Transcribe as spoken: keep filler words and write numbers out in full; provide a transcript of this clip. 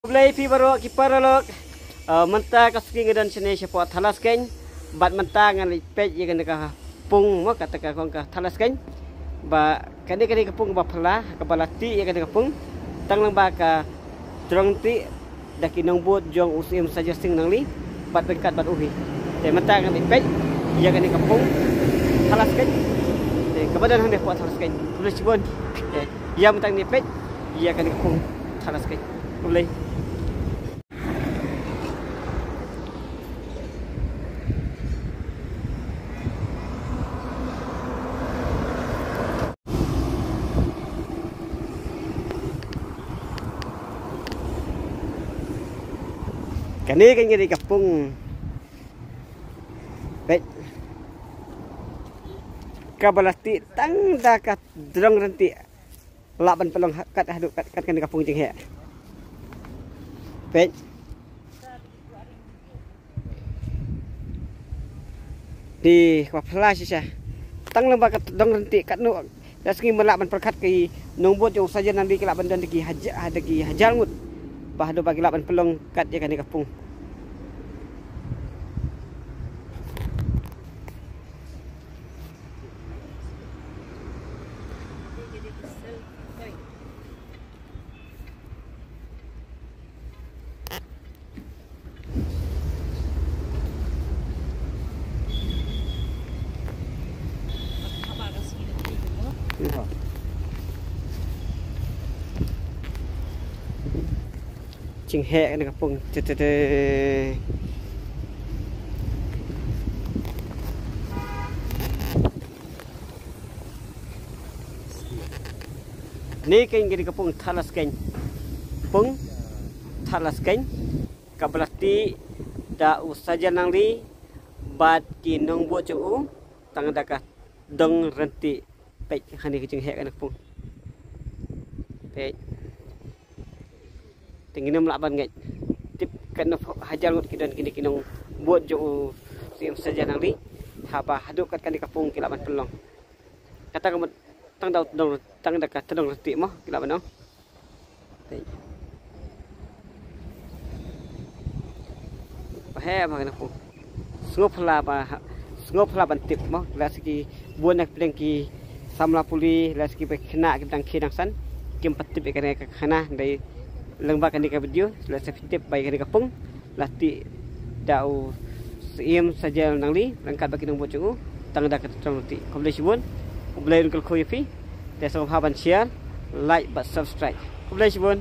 Khublei phi baroh ki paralok. Uh, mynta ka sngi nga don shane shapoh Thadlaskeiñ. Bad mynta ngan leit peit ïa kane ka pung mo kata ka kong ka Thadlaskeiñ. Ba kane kane ka pung ba phylla kaba la tih ïa kane ka pung. Tang lyngba ka jrong tih da ki nongbud jong u Syiem Sajer Singh Nangli bad ryngkat bad u hi. Te mynta ngan leit peit ïa kane ka pung Thadlaskeiñ. Te kaba don hangne hapoh Thadlaskeiñ. Khublei shibun. Te ïa mynta ngan leit peit ïa kane ka pung Thadlaskeiñ. Khublei. Kane ka dei ka pung. Peit. Kaba la tih tang da ka jrong ryntih. Lah ban pynlong ha-, kat haduh kat, kat kane ka pung jingheh. Peit. Dei kaba phylla shisha. Tang lyngba ka jrong ryntih katno. La sngi mynta lah ban pyrkhat ki nongbud jong u Sajer Nangli ki lah ban don da ki haja-, da ki hajar ngut. Ba haduh ba ki lah ban pynlong kat ïa kane ka pung. Jingheh kane ka pung. Te, te, te. Ni kane ka dei ka pung Thadlaskeiñ. Pung Thadlaskeiñ. Kaba la tih da u Sajer Nangli bad ki nongbud jong u tang da ka jrong ryntih. Peit, hangne ka jingheh kane ka pung. Peit. Te ngim lah ban ngeit. Tip katno hajar ngut ki don kine ki nongbud jong u Syiem Sajer Nangli. Haba haduh kat kane ka pung ki lah ban pynlong. Kata ka mut tang da u jrong, tang da ka jrong ryntih mo ki lah ban ong. Peit. Ba heh ba kane ka pung. Sngewphylla ba, sngewphylla ban tip mo. Lehse ki bun na pdeng ki samla pule, lehse kiba khynnah kiba dang khie dang san. Kim pat tip ïa kane ka khana, dei lyngba kane ka video, lehse phi tip ba ïa kane ka pung la tih da u Syiem Sajer Nangli ryngkat bad ki nongbud jong u tang da ka jrong ryntih. Khublei shibun. Khublei, un kyrkhu ïa phi. Te sngewbha ban share, like bad subscribe. Khublei shibun.